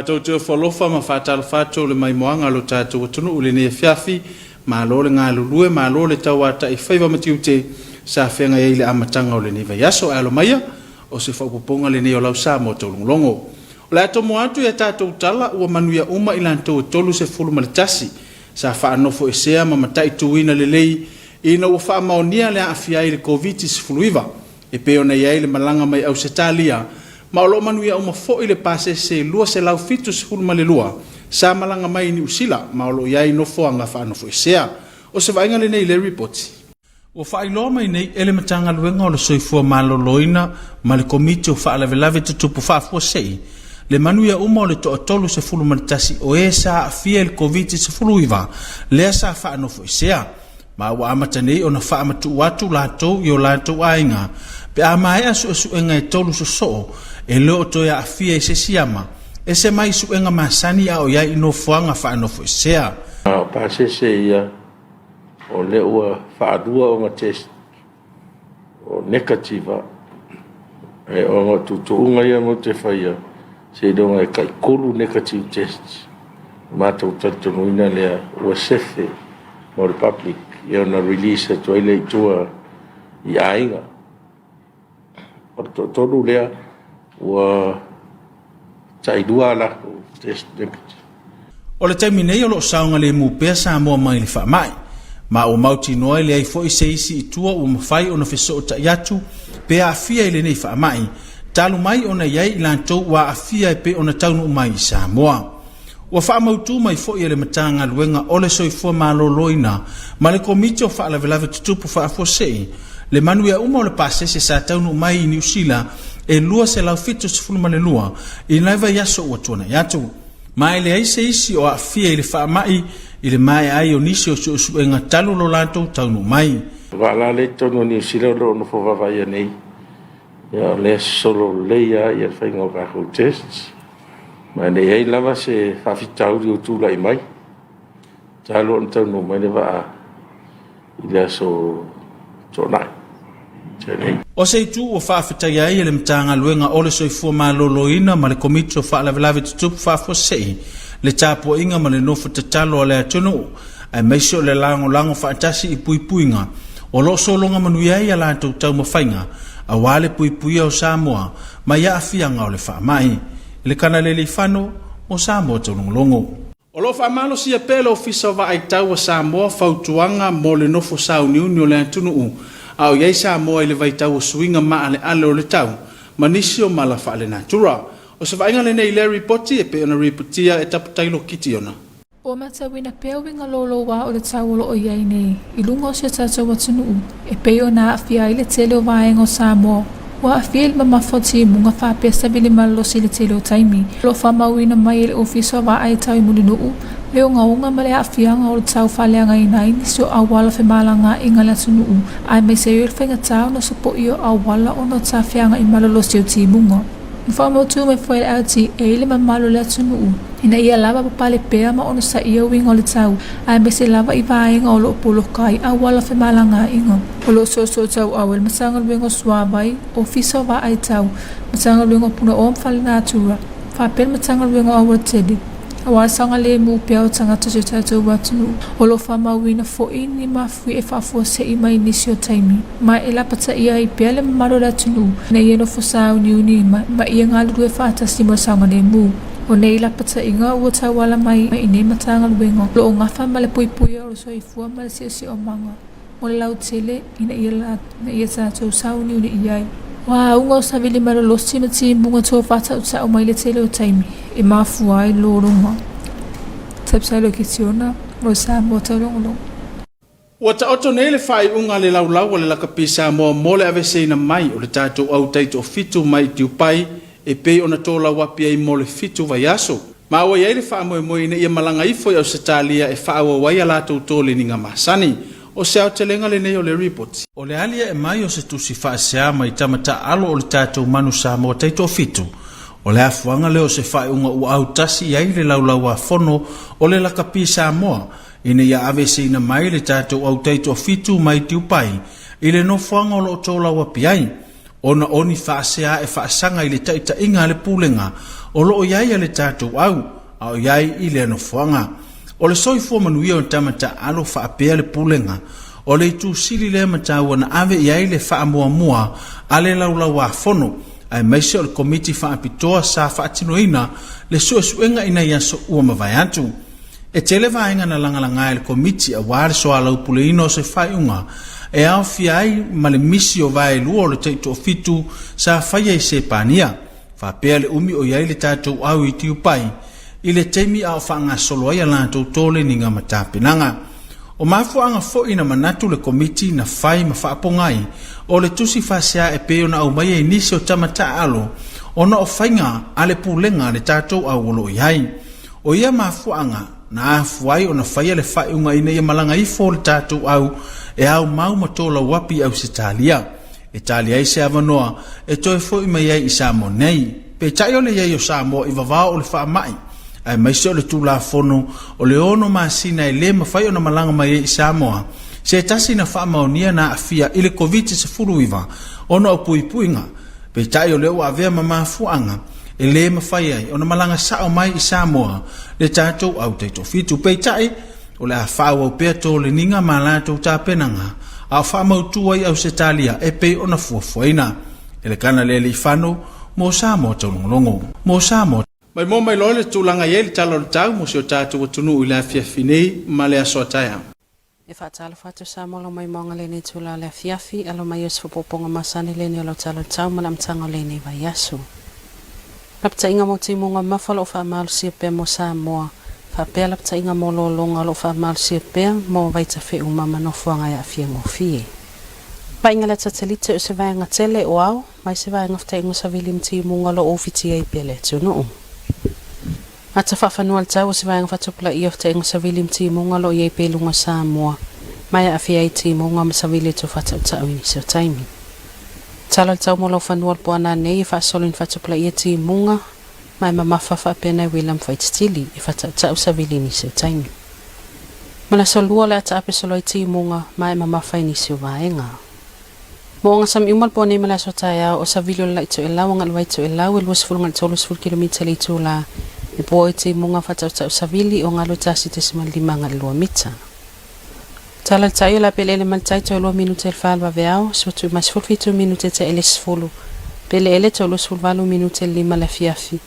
Matou te ofo alofa ma faatalofa atu i le maimoaga a lo tatou atunuu i lenei afiafi. Malo le galulue, malo le tauata'i faiva ma tiute sa feagai ai i le amataga o lenei vaiaso. Ae alo maia, o se faaopoopoga lenei o lau Samoa Taulogologo. O le a tomo atu i a tatou tala ua manuia uma i latou e 31 sa faanofoesea ma mataituina lelei ina ua faamaonia le aafia ai i le Koviti-19 e pei ona i ai le malaga mai Ausetalia, ma o lo o manuia uma foi le pasese 272 sa malaga mai i Niu Sila ma o lo o i ai i nofoaga faanofoesea. O se vaaiga lenei i le Lipoti. Ua faailoa mai nei e le Matagaluega o le Soifua Maloloina ma le Komiti o Faalavelave Tutupu Faafuasei le manuia uma o le toa 31 o e sa aafia i le Koviti-19 lea sa faanofoesea, ma ua amata nei ona faamatuu atu latou i o latou aiga pe a maea suesuega e tolu sosoo e le o toe aafia i se siama ese mai suega masani a o i ai i nofoaga faanofoesea. O pasese ia o lea ua faalua ona test o negative lava. Ona o tuutuuga ia matou te faia, seiloga e tai-3 negative test ona matou talitonuina lea ua sefe mo le public, ia ona release atu ai lea i tua i aiga. O le toatolu lea ua tailua a latou test negative. O le taimi nei o lo o saogalemu pea Samoa mai le faamai, ma ua mautinoa e leai foi se isi i tua ua mafai ona fesootai atu pe aafia i lenei faamai, talu mai ona i ai i latou ua aafia e pei ona taunuu mai i Samoa. Ua faamautu mai foi e le Matagaluega o le Soifua Maloloina ma le Komiti o Faalavelave Tutupu Faafuasei le manuia uma o le pasese sa taunuu mai i Niu Sila e 272 i nai vaiaso ua tuanai atu. Ma e leai se isi o aafia i le faamai i le maea ai o nisi o suesuega talu lo latou taunuu mai. O vaa la lea i totonu o Niu Sila o lo o nofo vaavaaia nei, o lea e sosolo lelei lava le faiga o tatou tests, ma e leai lava se faafitauli o tulai mai talu ona taunuu mai le vaa i le aso Toonai. O se itu ua faafetaia ai e le Matagaluega o le Soifua Maloloina ma le Komiti o Faalavelave Tutupu Faafuasei le tapuaiga ma le nofo tatalo a le atunuu, aemaise o le lagolago faatasi i puipuiga o lo o sologa manuia ai a latou taumafaiga aua le puipuia o Samoa mai aafiaga o le faamai. I le Kanaleleifano mo Samoa Taulogologo. O lo o faamalosia pea le Ofisa o Vaai Tau a Samoa fautuaga mo le nofo sauniuni o le atunuu a o i ai Samoa i le vaitau o suiga maaleale o le tau ma nisi o mala faalenatura. O se vaaiga lenei i lea ripoti e pei ona ripotia e Taputailo Kitiona. Ua matauina pea uiga louloua o le tau o lo o i ai nei i luga o si o tatou atunuu e pei ona aafia ai le tele o vaega o Samoa. Ua aafia i le mamafa o timuga faapea savili malolosi i le tele o taimi. O lo o faamauina mai e le Ofisa o Vaai Tau i Mulinuu le ogaoga ma le aafiaga o le tau faaleagaina ai nisi o auala femalagaaiga a le atunuu aemaise ai o le faigata ona sopoia o auala ona o tafeaga i malolosi o timuga. Ua faamautu mai foi e le LTA le mamalu o le atunuu ina ia lava papale pea ma onosaia uiga o le tau, aemaise lava i vaega o lo o poloka ai auala femalagaaiga. O lo o soosootauau ai le Matagaluega o Suavai, Ofisa o Vaai Tau, Matagaluega o Punaoa ma Falenatura, faapea le Matagaluega o Aualatele. Aua le saogalemu pea o tagata o si o tatou atunuu, o lo o faamauina foi ni mafuie e faafuasei mai nisi o taimi, ma e lapataia ai pea le mamalu o le atunuu ina ia nofo sauniuni ma ia galulue faatasi mo le saogalemu. O nei lapataiga ua tauala mai i nei Matagaluega o lo o gafa ma le puipuia o le soifua ma le siosiomaga mo le lautele ina ia tatou sauniuni i ai. Ua auga o savili malolosi ma timuga tofa tautau mai le tele o taimi e mafua ai lologa. Taipsilo Kitiona, mo Samoa Taulogologo. Ua taoto nei le faaiuga a le laulau a le Lakapi Samoa mo le aveseina mai o le tatou au taitoafitu mai Dubai e pei ona tolauapi ai mo le fitu vaiaso. Ma ua i ai le faamoemoe ina ia malaga ifo i Ausetalia e faaauau ai a latou toleniga masani. O se aotelega lenei o le ripoti. O le aliae mai o se tusi faasea mai tama taaalo o le tatou manu Samoa taitoafitu, o le afuaga lea o se faaiuga ua autasi i ai le Laulau-a-Fono o le Lakapi Samoa ina ia aveeseina mai le tatou au taitoafitu mai Dubai i le nofoaga o lo o tolauapi ai. ona o ni faasea e faasaga i le taitaiga a le Pulega o lo o i ai a le tatou au a o i ai i lea nofoaga. O le soifua manuia o tama taaalo faapea le Pulega, o le itu sili lea mataua na ave i ai le faamuamua a le Laulau-a-Fono aemaise o le Komiti Faapitoa sa faatinoina le suesuega i nai aso ua mavae atu. E tele vaega na lagalaga e le Komiti aua le soalaupuleina o se faaiuga e aofia ai ma le misi o vaelua o le taitoafitu sa faia i Sepania, faapea le umi o i ai le tatou au i Tiupai i le taimi a o faagasolo ai a latou toleniga ma tapenaga. O mafuaaga foi na manatu le Komiti na fai ma faapogai o le tusi faasea e pei ona aumaia i nisi o tama taaalo ona o faiga a le pulega a le tatou au o lo o i ai. O ia mafuaaga na afua ai ona faia le faaiuga ina ia malaga ifo le tatou au e aumau ma tolauapi i Ausetalia e tali ai se avanoa e toe foi mai ai i Samoa nei. Peitai o le i ai o Samoa i vavao o le faamai, aemaise o le Tulafono o le 6 masina e le mafai ona malaga mai ai i Samoa se tasi na faamaonia na aafia i le Koviti-19 ona o puipuiga. Peitai o lea ua avea ma mafuaaga e le mafai ai ona malaga sao mai i Samoa le tatou au taitoafitu. Peitai, o le a faaauau pea toleniga ma latou tapenaga a o faamautu ai Ausetalia e pei ona fuafuaina. Elekana Lealiifano mo Samoa Taulogologo. Mo Samoa. Maimoa mai loa le tulaga i ai le Tala o le Tau mo si o tatou atunuu i le afiafi nei ma le aso a taeao. E faatalofa atu Samoa lau maimoaga lenei itula o le afiafi, alo mai o se faaopoopoga masani lenei o lau tala o le tau ma le amataga o lenei vaiaso. Lapataiga mo timuga mamafa o lo o faamalosia pea mo Samoa, faapea lapataiga mo lologa o lo o faamalosia pea mo vaitafe'u uma ma nofoaga e aafia gofie. Vaaiga le satelite o se vaega tele o ao mai se vaega fetaiga savili ma timuga o lo o ufitia ai pea le atunuu. Ata faafanua le tau o se vaega faatupulaia o fetaiga savili ma timuga o lo o i ai pea i luga o Samoa, ma e aafia ai timuga ma savili e toe faatautaau i nisi o taimi. Tala le tau mo lau fanua o le Poana nei e faasolo i ni faatupulaia timuga ma e mamafa faapea nai uila ma faititili e faatautaau savili i nisi o taimi. Ma le aso lua o le ata ape solo ai timuga ma e mamafa i nisi o vaega. Mo aga sami uma le po nei ma le aso taeao, o savili o le laʻi toelau agaʻi le vai toelau e 20 agaʻi le 30 kilomita le itulā, e pua ai timuga faatautaau savili o 81.5 agaʻi le 2 mita. Tala le tai o le a peleele mai le tai toe 2 minute i le 4 o le vaveao, sua tuʻu mai 17 minute tea i le 10, peleele toe 28 minute i le 5 le afiafi,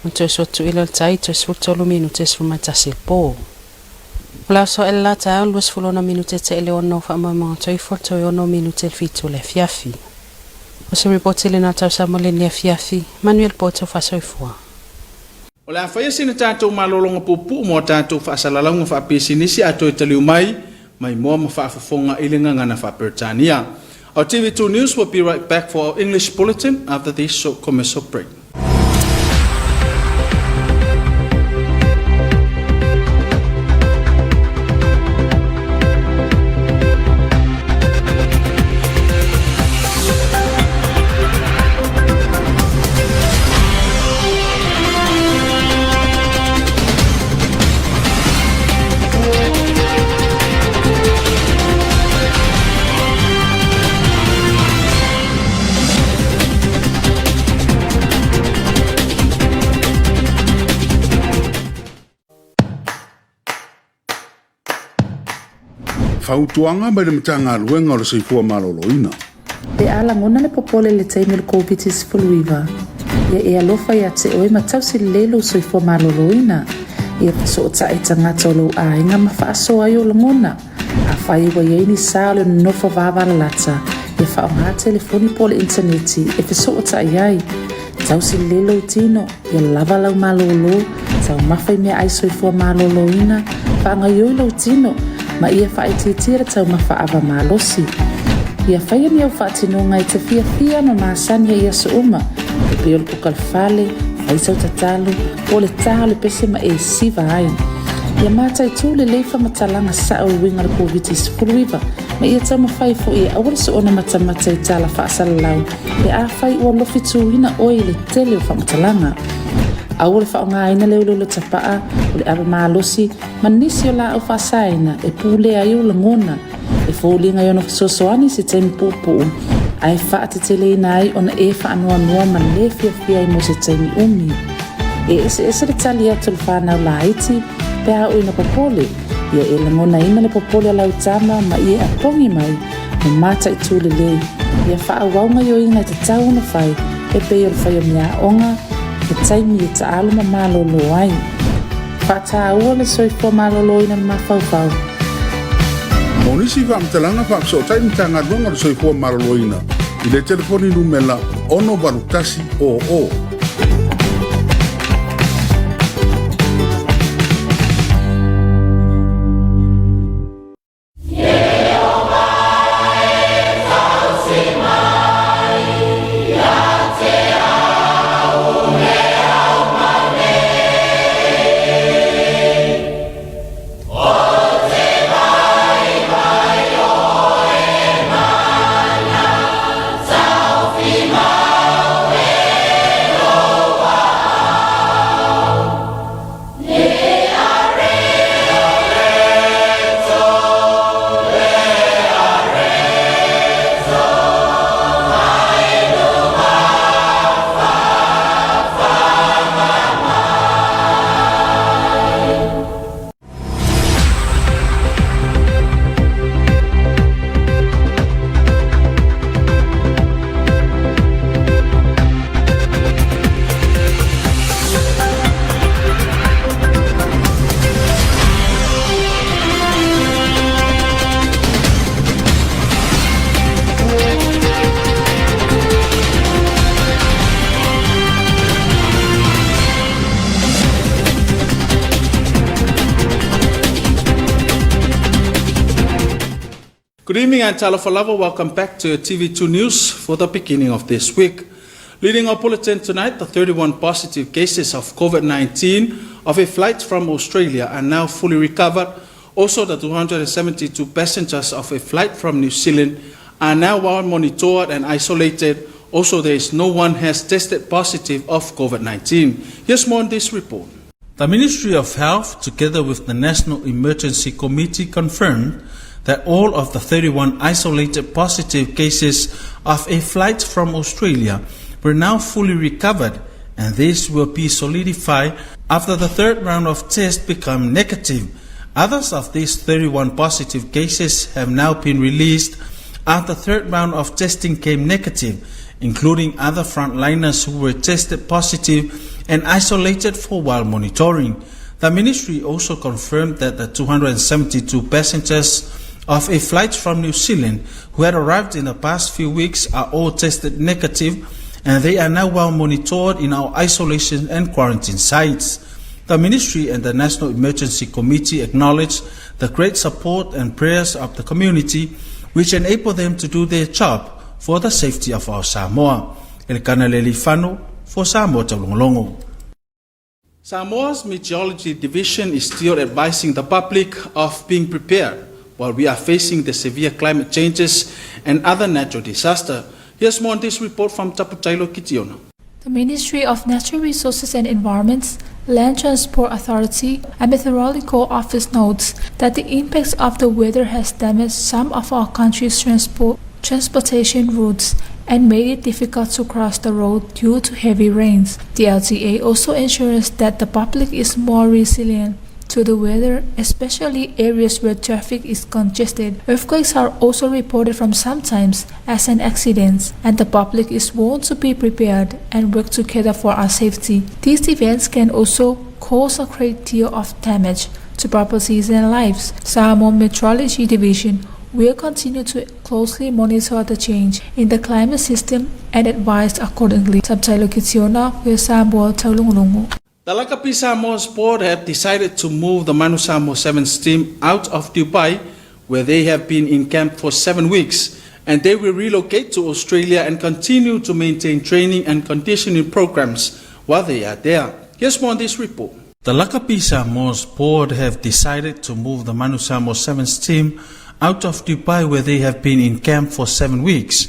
ona toe sua tuʻu lea o le tai toe 13 minute i le 11 i le po. O le aso aʻe le la taeao le 26 minute tea i le 6 faamoemoega toe ifo le toe 6 minute i le 7 le afiafi. O se ripoti lena tausaga mo lenei afiafi, manuia le po tau faasoifua. O le a faia sina tatou malologa puupuu mo a tatou faasalalauga faapisinisi a toe taliu mai, maimoa ma faafofoga i le gagana faa-Peretania. Our TV2 News will be right back for our English bulletin after this short commercial break. Fautuaga mai le Matagaluega o le Soifua Maloloina. Pe a lagona le popole i le taimi o le Koviti-19, ia e alofa ia te oe ma tausi lelei lou soifua maloloina. Ia fesootai i tagata o lou aiga ma faasoa ai ou lagona. Afai ua i ai ni sa o le nonofo vavalalata, ia faaaoga telefoni po o le initaneti e fesootai ai. Tausi lelei lou tino, ia lava lau malōlō, taumafa i meaai soifua malōlōina, faagaoioi lou tino, ma ia faaitiitia le taumafa ava malosi. Ia faia ni au faatinoga e te fiafia ma masani ai i aso uma, e pei o le kuka le fale, fai sau tatalo, po o le tā o le pese ma e siva ai. Ia mataitū lelei faamatalaga sao e uiga le Koviti-19, ma ia taumafai foi e aua le soona matamata i tala faasalalau pe afai ua lofituina oe i le tele o faamatalaga. Aua le faaaogaina le uleule tapaa, o le ava malosi, ma nisi o laau faasaina e pulea ai ou lagona, e foliga i ona fesoasoani i se taimi puupuu. Ae faateteleina ai ona e faanoanoa ma le fiafia ai mo se taimi umi. E eseese le tali atu a le fanau laiti pe a oo ina popole, ia e lagonaina le popole a lau tama ma ie apogi mai ma mataitu lelei ia faaauau gaioiga e tatau ona fai e pei o le fai o meaaoga, he taimi e taalo ma malolo ai. Faataua le soifua maloloina o le mafaufau. Mo nisi faamatalaga faafesootai Matagaluega o le Soifua Maloloina i le telefoni numela 68100. Good evening and talofa lava. Welcome back to TV2 News for the beginning of this week. Leading our bulletin tonight, the 31 positive cases of COVID-19 of a flight from Australia are now fully recovered. Also, the 272 passengers of a flight from New Zealand are now well monitored and isolated. Also, there is no one has tested positive of COVID-19. Here's more on this report. The Ministry of Health, together with the National Emergency Committee, confirmed that all of the 31 isolated positive cases of a flight from Australia were now fully recovered, and this will be solidified after the third round of tests become negative. Others of these 31 positive cases have now been released after the third round of testing came negative, including other frontliners who were tested positive and isolated for while monitoring. The ministry also confirmed that the 272 passengers of a flight from New Zealand who had arrived in the past few weeks are all tested negative and they are now well monitored in our isolation and quarantine sites. The ministry and the National Emergency Committee acknowledge the great support and prayers of the community which enable them to do their job for the safety of our Samoa. Elikana Lealiifano for Samoa Taulogologo. Samoa's Meteorology Division is still advising the public of being prepared while we are facing the severe climate changes and other natural disaster. Here's more on this report from Taputailo Kitiona. The Ministry of Natural Resources and Environment, Land Transport Authority, and Meteorological Office notes that the impacts of the weather has damaged some of our country's transport, transportation routes and made it difficult to cross the road due to heavy rains. The LTA also ensures that the public is more resilient to the weather, especially areas where traffic is congested. Earthquakes are also reported from sometimes as an accident, and the public is warned to be prepared and work together for our safety. These events can also cause a great deal of damage to properties and lives. Samoa Meteorology Division will continue to closely monitor the change in the climate system and advise accordingly. Subtitle Kitiona, Samoa Taulungulungu. The Lakapi Samoa Sport have decided to move the Manu Samoa Sevens team out of Dubai, where they have been in camp for 7 weeks, and they will relocate to Australia and continue to maintain training and conditioning programs while they are there. Here's more on this report. The Lakapi Samoa Sport have decided to move the Manu Samoa Sevens team out of Dubai, where they have been in camp for 7 weeks,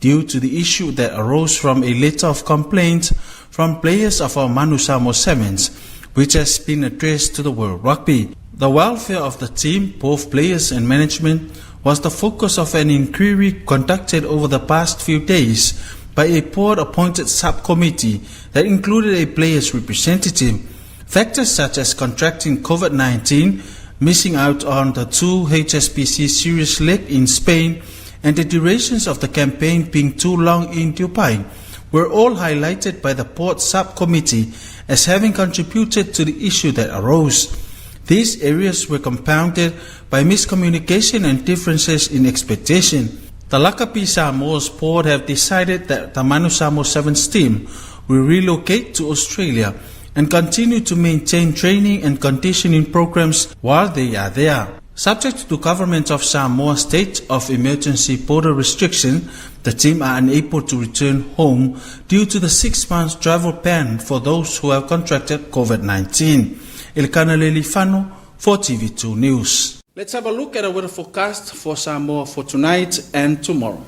due to the issue that arose from a letter of complaint from players of our Manu Samoa Sevens, which has been addressed to the World Rugby. The welfare of the team, both players and management, was the focus of an inquiry conducted over the past few days by a board-appointed subcommittee that included a player's representative. Factors such as contracting COVID-19, missing out on the two HSBC Series leg in Spain, and the durations of the campaign being too long in Dubai were all highlighted by the board subcommittee as having contributed to the issue that arose. These areas were compounded by miscommunication and differences in expectation. The Lakapi Samoa's board have decided that the Manu Samoa Sevens team will relocate to Australia and continue to maintain training and conditioning programs while they are there. Subject to Government of Samoa state of emergency border restriction, the team are unable to return home due to the 6-month travel ban for those who have contracted COVID-19. Elkanah Lealiifano for TV2 News. Let's have a look at our weather forecast for Samoa for tonight and tomorrow.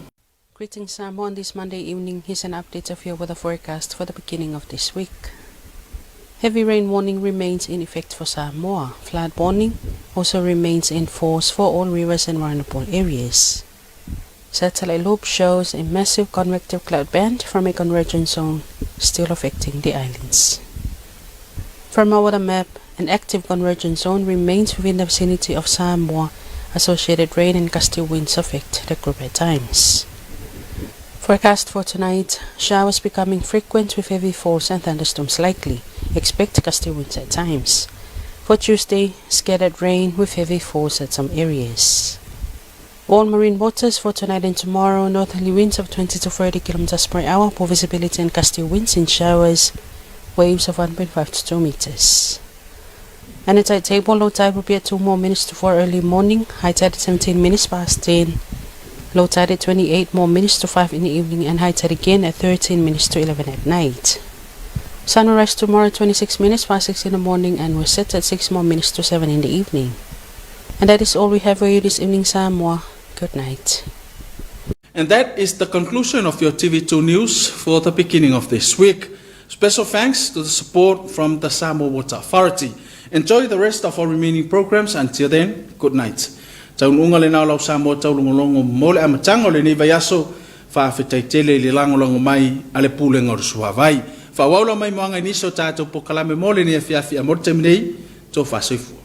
Greetings Samoa on this Monday evening. Here's an update of your weather forecast for the beginning of this week. Heavy rain warning remains in effect for Samoa. Flood warning also remains in force for all rivers and vulnerable areas. Satellite loop shows a massive convective cloud band from a convergence zone still affecting the islands. From our weather map, an active convergence zone remains within the vicinity of Samoa. Associated rain and gusty winds affect the group at times. Forecast for tonight, showers becoming frequent with heavy falls and thunderstorms likely. Expect gusty winds at times. For Tuesday, scattered rain with heavy falls at some areas. All marine waters for tonight and tomorrow, northerly winds of 20 to 30 kilometers per hour, poor visibility and gusty winds in showers, waves of 1.5 to 2 meters. And the tide table, low tide will be at 2 more minutes to 4 early morning, high tide at 17 minutes past 10, low tide at 28 more minutes to 5 in the evening, and high tide again at 13 minutes to 11 at night. Sun will rise tomorrow at 26 minutes past 6 in the morning and will set at 6 more minutes to 7 in the evening. And that is all we have for you this evening, Samoa. Good night. And that is the conclusion of your TV2 news for the beginning of this week. Special thanks to the support from the Samoa Water Authority. Enjoy the rest of our remaining programs. Until then, good night. Taunuuga lena o lau Samoa taulogologo mo le amataga o lenei vaiaso, faafetai tele i le lagolago mai a le Pulega o le Suavai. Faaauau lau maimoaga i nisi o tatou polokalame mo lenei afiafi a mo le taimi nei, tofa soifua.